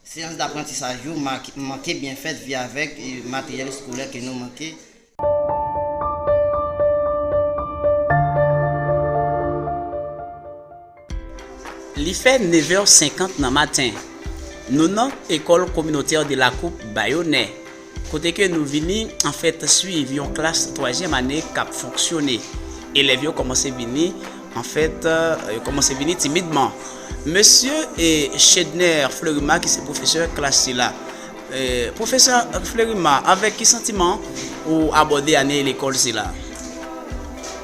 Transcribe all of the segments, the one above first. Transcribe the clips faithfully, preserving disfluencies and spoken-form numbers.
Seyans daprantisaj yo manke byen fèt vi avèk materyèl eskolè ke nou manke. Li fè nevè senkant nan maten. Nou nan École Communautaire de la Coupe Bayonè, kote ke nou vini anfèt swiv yon klas twazyèm ane k ap fonksyone. Elèv yo kòmanse vini, anfèt, yo kòmanse vini timidman. Mesye Chedner Fleurima ki se pwofesè klas sila. Pwofesè Fleurima, avèk ki santiman ou abòde ane lekòl sila?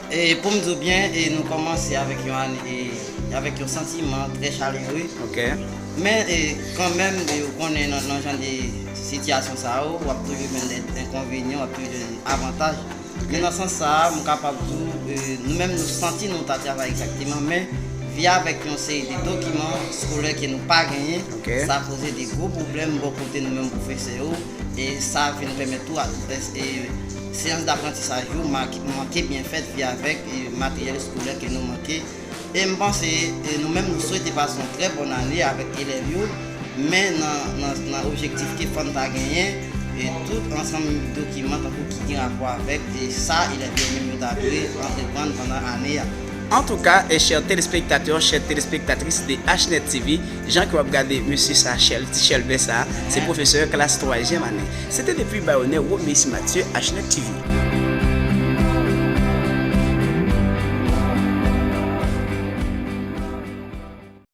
E pou m di w byen, e nou kòmanse avèk yon ane, e avèk yon santiman trè chalere. Ok. Men e kanmenm, e ou konnen nan, nan jan de sitiyasyon sa yo, w ap toujou jwenn de enkonvenyan, w ap toujou jwenn avantaj. Ok. Men nan sans sa a, m kapab di w, e nou menm nou santi nou ta travay egzakteman, men vi avèk yon seri de dokiman eskolè ke nou pa genyen, ok, sa poze de gwo pwoblèm bò kote nou menm pwofesè yo, e sa vin pèmèt tou a, e, seyans daprantisaj yo manke byen fèt vi avèk, e, materyèl eskolè ke nou manke. E m panse, e, nou menm nou swete pase yon trè bòn ane avèk elèv yo, men nan, nan, nan objektif ke fò n ta genyen, e, tout ansanm dokiman tankou ki gen rapò avèk, e, sa elèv yo menm yo ta dwe antreprann pandan ane a. Antouka, e, chè telespektatè, chè telespektatris de Hnet T V, jan ke w ap gade mesye sa, Chèl, ti Chèlbè sa, se pwofesè klas twazyèm ane. Se te depi Bayonè, Roméis Mathieu, Hnet T V.